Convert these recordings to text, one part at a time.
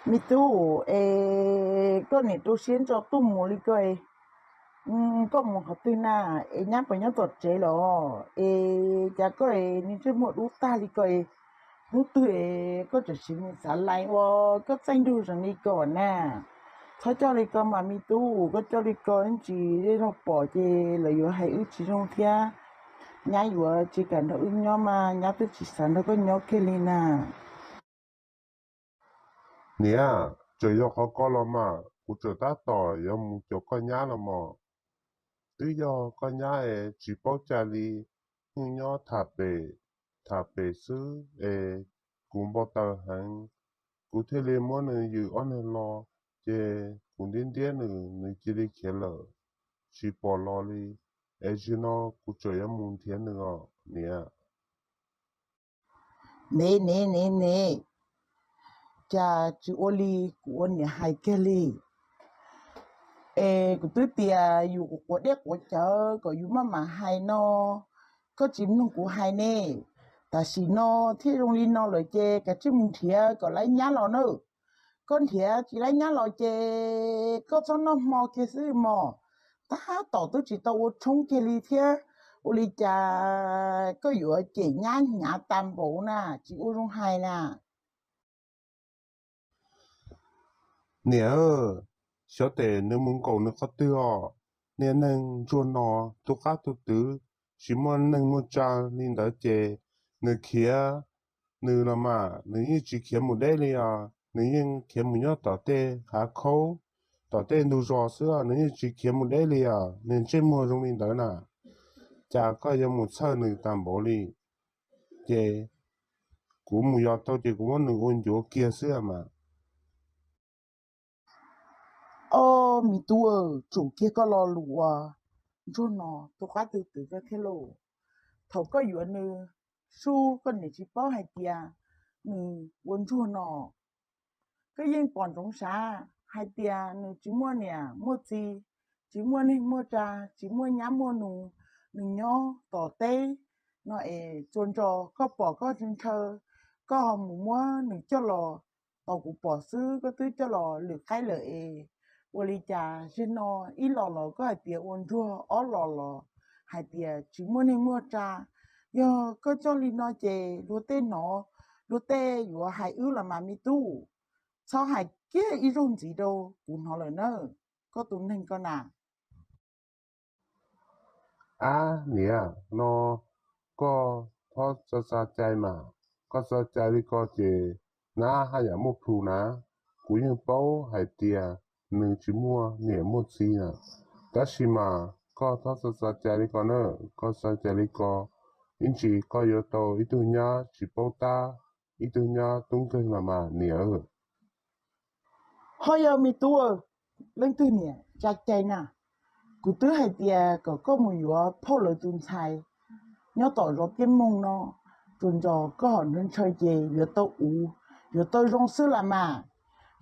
Me tub, es koj niam rau siab ntso tuaj mus li ko, koj mus qhov twg na? Es nyab puas nyob tom tsev los? Es cas koj es ntsej muag dub tag li ko? Hnub twg koj tseem mus xav lais ua koj txaij nraug zeeg li ko na? Txhob coj li ko mas me tub, koj coj li ko tsis zoo pom ces lawv yuav hais wb tsis zoo thiab. Nyab yuav tsis kam nrog wb nyob mas nyab twb tsis xav nrog koj nyob kiag li na. Niam, tseem yog qhov ko los mas kuv tseem tab tom yuav mus caum koj nyab los mas. Twb yog koj nyab es tsis paub cai li, yeej nyob tham pem, tham pem xwb es kuv npau taws heev, kuv thiaj li muab nws yws ob niag lo, ces kuv ntiab ntiab nws, nws cia li khiav lawm, tsis pom los li. Es zaum no kuv tseem yuav mus nrhiav nws os niam. Ne ne ne ne, cas tsis ua li kuv ua niam hais kiag li? Es kuv twb tias yus quav dej quav cawv kom yus maj mam hais no, koj tsis mloog kuv hais ne. Tam sim no thiaj zoo li no lawm ces kav tsij mus nrhiav kom laib nyab los na. Koj nrhiav tsis laib nyab los ces koj txhob noj hmo kiag xwb mog. Tab tom twb tsis tau ua tshoob kiag li thiab, ua li cas koj yuav cem nyab hnyav tas npaum na, tsis ua zoo hais na. Niam, xyov tes nws mus nkaum nws qhov twg os. Niag neeg ntsuag no tu qab tu twv, tsis muaj neeg muaj tsa li ntawd ces nws khiav, nws los mas nws yeej tsis khiav mus deb li os, nws yeej khiav mus nyob tom tej hav khaub, tom tej ntug zos xwb, nws yeej tsis khiav mus deb li os, nws ntsej muag zoo li ntawd na. Cas koj yuav mus txhawj nws tas npaum li? Ces kuv mus yos tau ces kuv muab nws ua ncuav kiag xwb mas. Ob me tub, tsum kiag koj lo lus uas ntsuag no tu qab tu twv koj thiab lauj. Thaum koj yuav nws, sub koj niam tsis paub hais tias nws ua ntsuag no. Koj yeej pom ntsoov sav hais tias nws tsis muaj niam muaj txiv, tsis muaj neeg muaj tsa, tsis muaj nyab muaj nus, nws nyob tom teb no es txhua ntso koj pom koj ntshaw ntshaw, koj ho mus muab nws coj los. Tau kuv pom xwb koj twb coj los lwm qaib lawm es, ua li cas zaum no ib los los koj hais tias ua ntsuag, ob los los hais tias tsis muaj neeg muaj tsa. Yog koj coj li no ces luag tej hnov, luag tej yuav hais wb los mas me tub. Txhob hais kiag ib zaug ntxiv rau kuv hnov lawm na, koj tus neeg ko na. Ab niam, no koj txhob txo txo cai mas, koj txo cai li ko ces nab haj yam muaj plhus na. Kuv yeej paub hais tias nws tsis muaj niam muaj txiv na, tab sis mas koj txhob txo txo cai li ko na, koj txo cai li ko ib ntsis koj yuav tau ib tug nyab tsis paub tab, ib tug nyab tub nkeeg los mas niam. Ho yog me tub, leej twg niam tsa cai na? Kuv twb hais tias kom koj mus yuav phauj lawv tus ntxhais nyob tom zov tiaj moog no, tsuas ntso koj ho ntshaw ntshaw ces yuav tau uv, yuav tau zoo xwb las mas.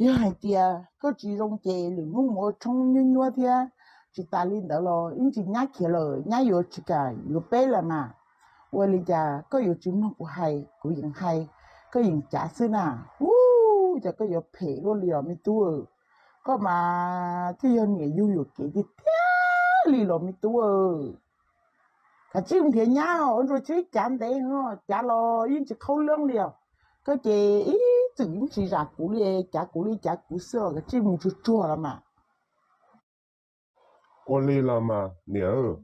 Yog hais tias koj tsis zoo ces lwm hnub mus ua tshoob nyuab nyuab thiab. Tsis tas li ntawd los ib ntsis nyab khiav lawm nyab yuav tsis kam yuav peb las mas. Ua li cas koj yuav tsis mloog kuv hais, kuv yeem hais, koj yeem cav xwb na? Ub, cas koj yuav phem luaj li os me tub. Koj mas thiaj yog niam yug yuam kev tiag tiag li los me tub. Kav tsij nrhiav nyab, ua ntsuag tsis cav ntev, cav los yeej tsis qhaub leeb li os. Koj ces ib txwm yeej tsis zam kuv li, cav kuv li cav kuv xwb os, kav tsij mus tsuag tsuag los mas. Ua li los mas niam,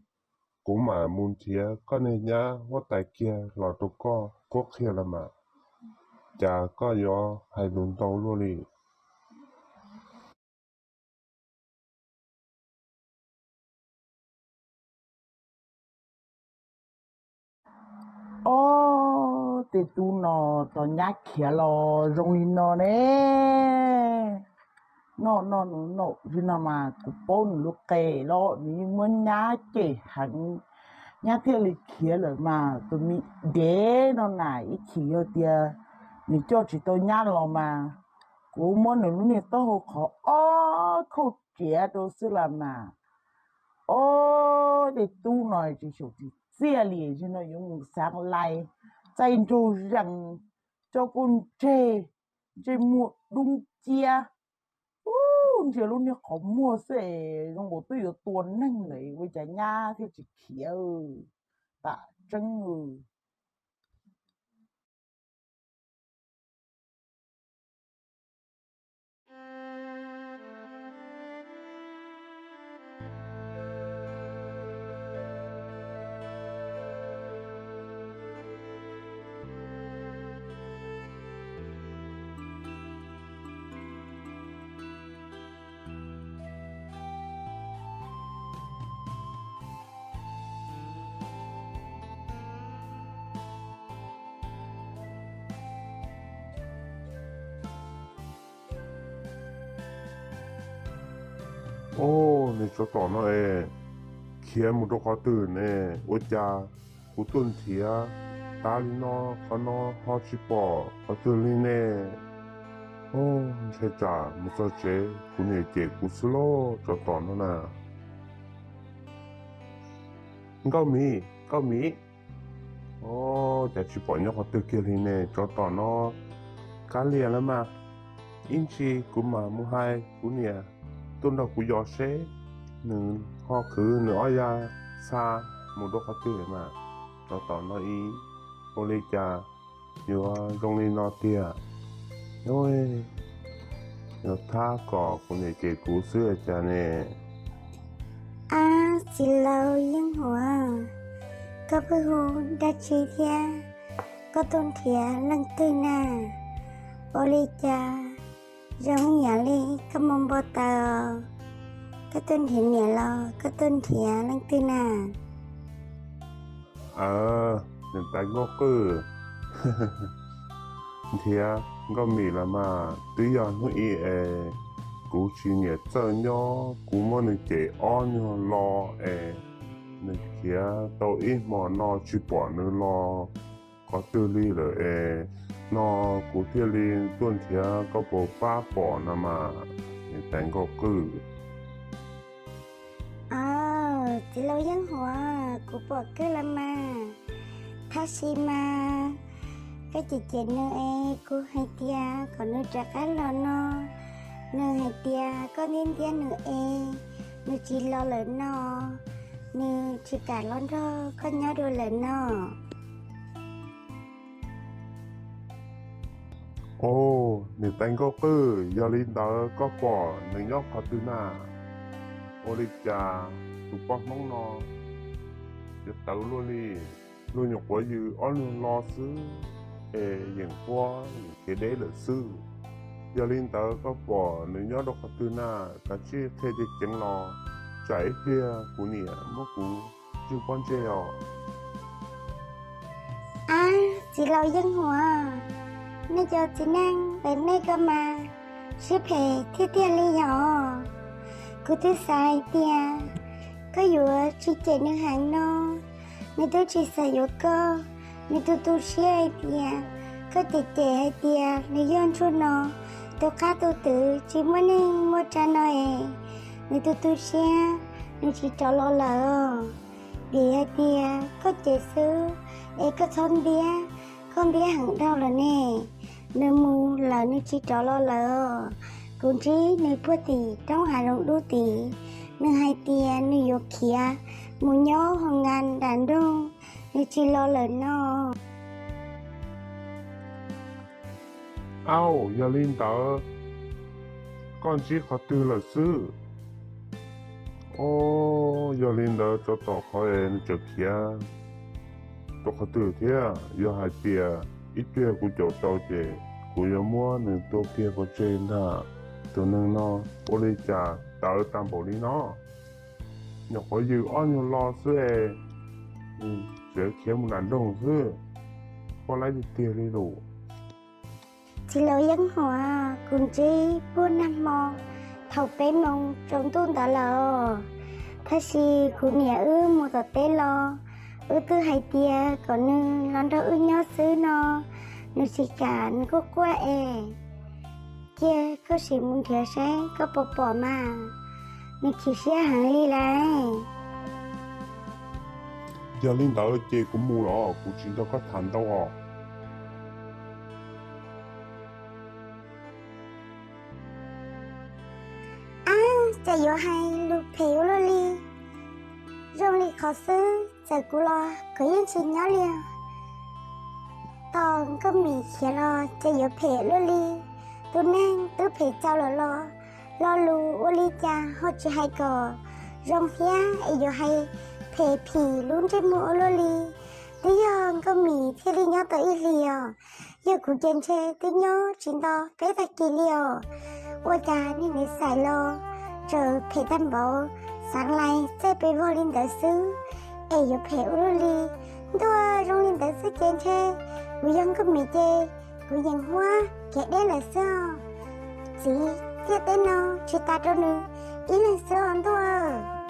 kuv mam mus nrhiav koj niag nyab huab tais kiag los rau koj qhuab qhia los mas. Cas koj yuav hais lus ntau luaj li? Ob, tej tub no tos nyab khiav los zoo li no ne. Noj noj noj noj li no mas kuv paub nws lub qe los nws yeej muab nyab cem heev, nyab thiaj li khiav lawm mas tus me dev no na. Ib chim yog tias nws coj tsis tau nyab los mas kuv muab nws lub niag taub hau qhov ob khauj riav rau xwb las mas. Ob, tej tub no tsis xyaum tsis txiaj li, zaum no yuav mus xav lais txaij nraug zees, coj kuj ntseg, ntsej muag dub cia. Ub, ntsia lub niag qhov muag xwb es zoo nkaus twb yuav tua neeg lawm, ua cas nyab thiaj tsis khiav. Tam tseeb. Ub, nws tsov tom no es khiav mus rau qhov twg ne? Ua cas kuv tuaj nrhiav tas li no, qhov no ho tsis pom qhov twg li ne? Ub, ntshai tsam mus txog tsev kuv niam cem kuv xwb lauj, tsov tom no na. Nkauj Mim, Nkauj Mim. Ub, cas tsis pom nyob qhov twg kiag li ne, tsov tom no. Kav liam los mas, ib ntsis kuv mam mus hais kuv niam tuaj nrog kuv yos seb nws ho khwv nws ob ya xa mus rau qhov twg mas. Tsov tom no ib, ua li cas yuav zoo li no tiag. Yuav thab kom kuv niam cem kuv xwb cas ne. Ab, txiv laus Yeej Huam, koj pheej hu dab tsi thiab? Koj tuaj nrhiav leej twg na? Ua li cas zoo yam li koj muaj npau taws os? Koj tuaj nrhiav niam los koj tuaj nrhiav leej twg na? Aws, niam tais Nkauj Qwj, nrhiav Nkauj Mim los mas, twb yog hnub ib es kuv tsis niam txawj nyob, kuv muab nws cem ob nyuag lo es nws khiav tau ib hmo no tsis pom nws los qhov twg li lawm es no kuv thiaj li tuaj nrhiav koj puas pab pom no mas, niam tais Nkauj Qwj. Aws, txiv laus Yeej Huam, kuv pom kawg los mas. Tab sis mas koj cem cem nws es kuv hais tias kom nws rov qab los no, nws hais tias koj ntiab ntiab nws es nws tsis los lawm no, nws tsis kam los nrog koj nyob dua lawm no. Ov, niam tais Nkauj Qwj, yog li ntawd koj pom nws nyob qhov twg na? Ua li cas tus poj Hmoob no yuav tawv luaj li? Luag nyuam qhuav yws ob lub lo xwb es yeem quaj yeem khiav deb lawm xwb. Yog li ntawd koj pom nws nyob rau qhov twg na? Kav tsij qhia ceev ceev los, tsam ib pliag kuv niam muab kuv tswj pob ntseg os. Ab, txiv laus Yeej Huam, nej cov txiv neej pem nej ko mas siab phem tiag tiag li yom. Kuv twb xav hais tias koj yuav tsis cem nws heev no, nws twb tsis xav yuav koj. Nws tu tu siab hais tias koj cem cem hais tias nws yog ntsuag no, tu qab tu twv tsis muaj neej muaj tsa no es, nws tu tu siab, nws tsis rov los lawm. Vim hais tias koj cem xwb es koj txhob ntiab, koj ntiab heev dhau lawm ne. Nws mus lawm nws tsis rov los lawm. Kuv ntsib nws puag tim roob hav zoov dub tid, nws hais tias nws yuav khiav mus nyob hauv nkas nram nroog, nws tsis los lawm no. Au, yog li ntawd koj ntsib qhov twg lawm xwb? Ov, yog li ntawd tsov tom qhov es nws tseem khiav rau qhov twg thiab? Yog hais tias ib pliag kuv caum tau ces kuv yuav muab nws tua kiag pov tseg ntag. Tus neeg no ua li cas tawv tag npaum li no? Nyuam qhuav yws ob nyuag lo xwb es tseem khiav mus nram nroog xwb, quaj laib tiag tiag li lus. Txiv laus Yeej Huam, kuv ntsib puag nag hmo thaum peb moos tsaus ntuj ntawd lawm, tab sis kuv niam wb mus tom teb los, wb twb hais tias kom nws los nrog wb nyob xwb no, nws tsis kam, nws quaj quaj es. Cia koj sim mus nrhiav saib koj puas pom mas, nws chim siab heev li lawm. Yog li ntawd ces kuv mus los kuv tsis nrog koj tham ntau os. cas yuav hais lus phem ua luaj li. Zoo li qhov xwb, txawm kuv los kuv yeej tsis nyob li os. Tos Nkauj Mim khiav los ces yuav phem luaj li. Tus neeg twb phem txaus lawm los, lo lus ua li cas ho tsis hais kom zoo thiab es yuav hais phem phim lub ntsej muag ua luaj li. Twb yog Nkauj Mim thiaj li nyob tau ib hlis os, yog kuv ces ntshe twb nyob tsis nto peb tag kis li os. Ua cas niag Niam Xais los txawm phem tag npaum, xaav lais txaij pes vog li ntawd xwb, es yuav phem ua luaj li. Ntuj, zoo li ntawd xwb ces ntshe kuv yog Nkauj Mim ces kuv yeem huab kev deb lawm xwb os. Txiv, ntiaj teb no tsis tas rau nws ib leeg xwb os ntuj.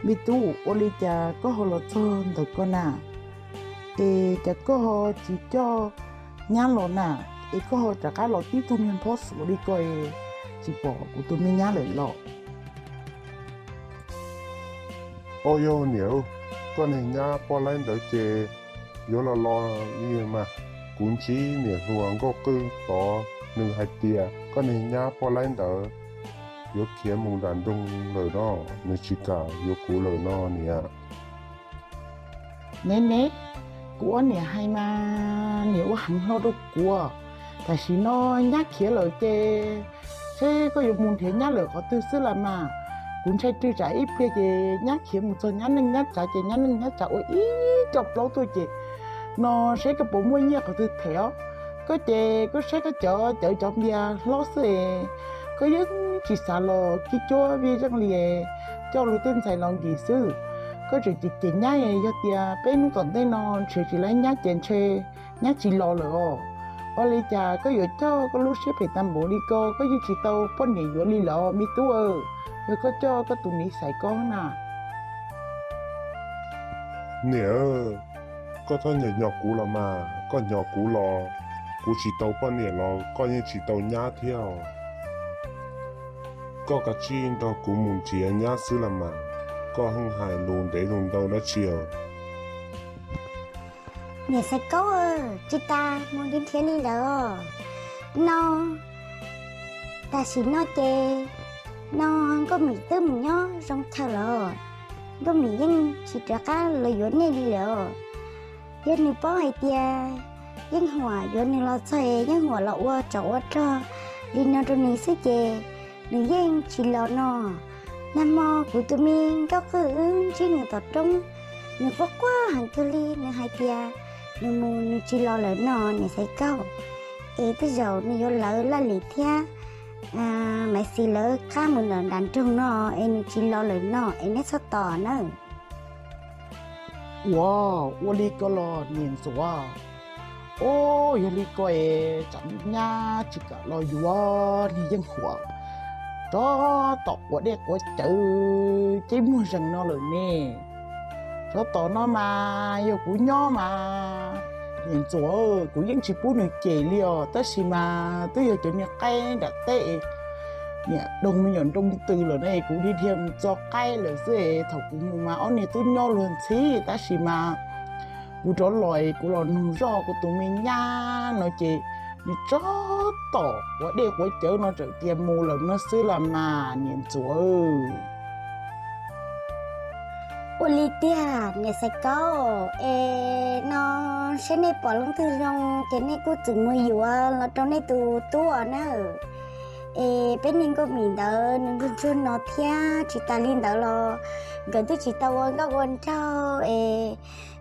Me tub, ua li cas koj ho los txog ntawm ko na? Es cas koj ho tsis coj nyab los na? Es koj ho rov qab los tib tug niag nphob xuav li ko, tsis pom kuv tus me nyab lawm los? Au yog niam, koj niag nyab poj laib ntawd ces yuav los los li mas. Kuv ntsib niam hluas nkauj qwj tod, nws hais tias koj niag nyab poj laib ntawd yuav khiav mus nram nroog lawm no, nws tsis kam yuav kuv lawm no niam. Ne ne, kuv ua niam hais mas niam ua heev hlo rau kuv. Tam sim no nyab khiav lawm ces seb koj yuav mus nrhiav nyab lawm qhov twg xwb las mas. Kuv ntshai tsam ib pliag ces nyab khiav mus txog nyab neej nyab tsav ces nyab neej nyab tsav ua ib co plaub tuaj ces no seb koj puas muaj nyiaj qhov twg them os. Koj ces koj saib koj cov cawv cov npias hlob xwb, koj yeej tsis xav los kib cuab vij zeej li, coj luag tej ntxhais los nkim xwb. Koj tseem cem cem nyab, yog tias peb hnub tom ntej no nrhiav tsis laib nyab ces ntshe nyab tsis los lawm os. Ua li cas koj yuav coj koj lub siab phem tag npaum li ko, koj yeej tsis tau poj niam yuav li los me tub aw. Yog koj coj koj tus niam xaiv koj na. Niam, koj txhob nyiam nyo kuv los mas, koj nyo kuv los kuv tsis tau poj niam los koj yeej tsis tau nyab thiab os. Koj kav tsij nrog kuv mus nrhiav nyab xwb los mas, koj pheej hais lus ntev lus ntau dab tsi os. Niam Xaiv Kaub, tsis tas mus nrhiav li lawm os. No tam sim no ces no Nkauj Mim twb mus nyob zoo chaw lawm, Nkauj Mim yeej tsis rov qab los yuav nej li lawm os. Yog nws paub hais tias Yeej Huam yuav nws los txog, Yeej Huam los ua tsov ua rog li no rau nws xwb ces nws yeej tsis los no. Nag hmo kuv tus me Nkauj Qwj wb ntsib nws tom roob, nws quaj quaj heev kawg li, nws hais tias nws mus nws tsis los lawm no niam Xaiv Kaub. Es tej zaum nws yuav lawv Laj Lim thiab Maiv Xis lawv qab mus nram nroog no es nws tsis los lawm no es neb txhob tos nawb. Ua, ua li ko los niam Ntxuav? Au, yog li ko es tsam nyab tsis kam los yuav niag Yeej Huam, tsov tom quav dej quav cawv ceb muag zees no lawm ne. Tsov tom no mas yog kuv nyob mas niam Ntxuav, kuv yeej tsis pub nws cem li os, tab sis mas twb yog cov niag qaib nram teb, niam doog me nyuam nroo tws lawm ne, kuv dhia dhia mus txo qaib lawm xwb es thaum kuv mus mas ob niag twb nyob luag ntxhi, tab sis mas kuv rov los es kuv los nug zoj kuv tus me nyab no ces nws tsov tom quav dej quav cawv no txawm tias mus lawm no xwb los mas niam Ntxuav. Ua li tiag niam Xaiv Kaub, es no seb nej pom leej twg zoo ces nej kuj txwm mus yuav los rau nej tus tub os nawb. Es peb niag Nkauj Mim ntawd nws ntsuag ntsuag no thiab, tsis tas li ntawd los nkawd twb tsis tau ua nkauj ua nraug es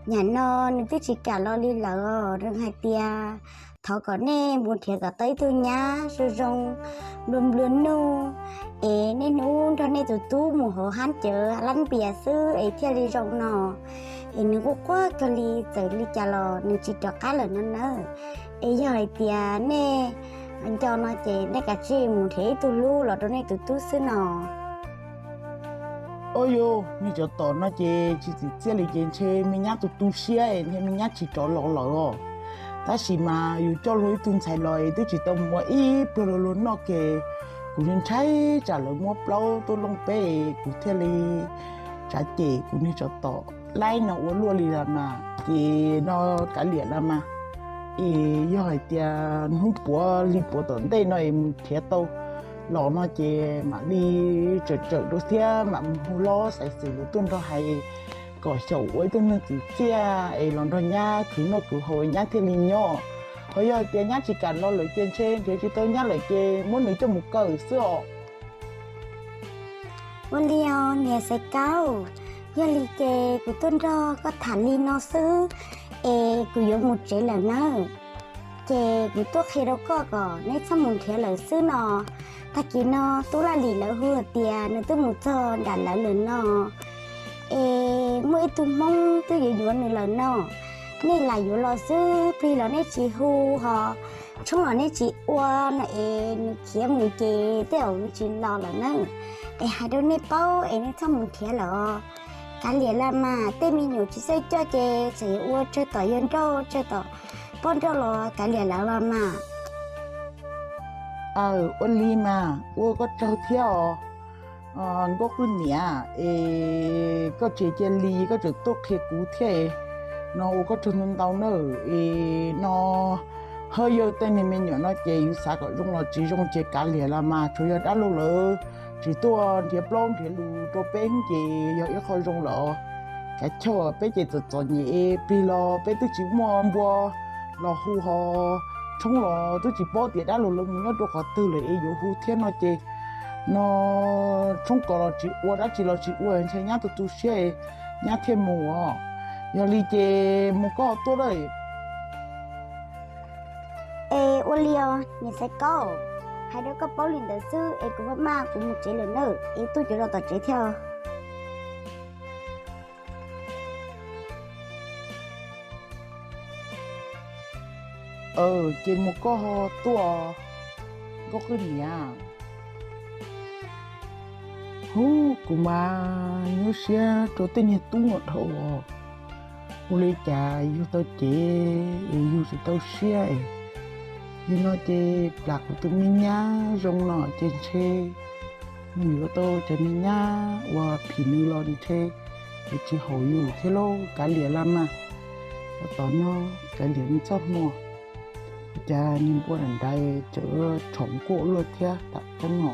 Nyam no nws twb tsis kam los li lawm os. Nws hais tias thov kom nej mus nrhiav kom tau ib tug nyab zoo zoo, nplua nplua nuj, es niaj hnub nrog nej tus tub mus hauv hab cawv lab npias xwb es thiaj li zoo no. Es nws quaj quaj kawg li, txawm li cas los nws tsis rov qab lawm no nawb. Es yog hais tias nej nco no ces nej kav tsij mus nrhiav ib tug hlub los rau nej tus tub xwb no. Au yus, niag tsov tom no ces tsis txim txiaj li ces ntshe me nyab tu tu siab es ntshe me nyab tsis rov los lawm os. Tab sis mas yus coj luag ib tug ntxhais los es twb tsis tau muaj ib pluag luag noj ces kuv ntshai tsam lawv muab plaub tuaj looj peb es kuv thiaj li tsav cem kuv niag tsov tom laib no ua luaj li los mas. Ces no kav liam los mas, es yog hais tias hnub puav hli puav tom ntej no es mus nrhiav tau los no ces mam li tsawm tsawm rau thiab mam mus hu hlob xaiv xwm lawv tuaj nrog hais kom xyaum ua ib tug neeg txim txiaj es los nrog nyab khwv noj khwv haus nyab thiaj li nyob. Ho yog hais tias nyab tsis kam los lawm ces ntshe nrhiav tsis tau nyab lawm ces muab nws coj mus kaw xwb os. Ua li os niam Xaiv Kaub, yog li ces kuv tuaj nrog koj tham li no xwb es kuv yuav mus tsev lawm nawb. Ces kuv tuaj qhia rau koj kom neb txhob mus nrhiav lawm xwb no. Tag kis no tub Laj Lim lawv hu hais tias nws twb mus txog nram lawv lawm no, es muaj ib tug Hmoob twb yuav yuav nws lawm no. Nej lam yuav los xwb, plig los neb tsis hu, ho tshoob los neb tsis ua no es nws khiav mus ces tej zaum nws tsis los lawm nawb. Es hais rau nej paub es nej txhob mus nrhiav lawm os. Kav liam los mas, tej me nyuam tsis txawj coj ces txawm yuav ua tsawg tom yawg nrauj tsawg tom poj nrauj los kav liam lawv los mas. Aw, ua li mas ua koj tsaug thiab os. Nkauj Qwj niam, es koj tseem cia li koj tseem tuaj qhia kuv thiab no ua koj tsaug ntau ntau nawb. Es no hawb yawg tej niag me nyuam no ces yus xav kom zoo los tsis zoo ces kav liam los mas, tsuas yog dab laug lawv tsis tuaj nrhiav plaub nrhiav lus rau peb ces yog ib qho zoo lawm. Kav chawj peb ces txom txom nyem, plig los peb twb tsis muaj npua los hu, ho tshoob los twb tsis paub tias dab laug lawv mus nyob rau qhov twg lawm es yuav hu thiab no ces no tshoob kos los tsis ua, dab tsi los tsis ua, ntshe nyab tu tu siab, nyab thiaj mus os. Yog li ces mus koj tuaj lawm. Es ua li os niam Xaiv Kaub, hais rau koj paub li ntawd xwb es kuv maj maj kuv mus tsev lawm nawb, es tuaj cuag rau tom tsev thiab. Ces mus koj ho tuaj, Nkauj Qwj niam. Hub, kuv mas nyuaj siab rau tej niag tub no dhau. Ua li cas yug tau cev es yug tsis tau siab es, yog no ces plam kuv tus me nyab zoo no ces ntshe nws yuav tau cov me nyab uas phim nws los ntshe yuav tsis haum yus thiab lauj. Kav liam los mas, ua tom no kav liam nws txoj hmoo. Cas niag npua nram nrad tseem tshov nkuaj luaj thiab tam tseeb no.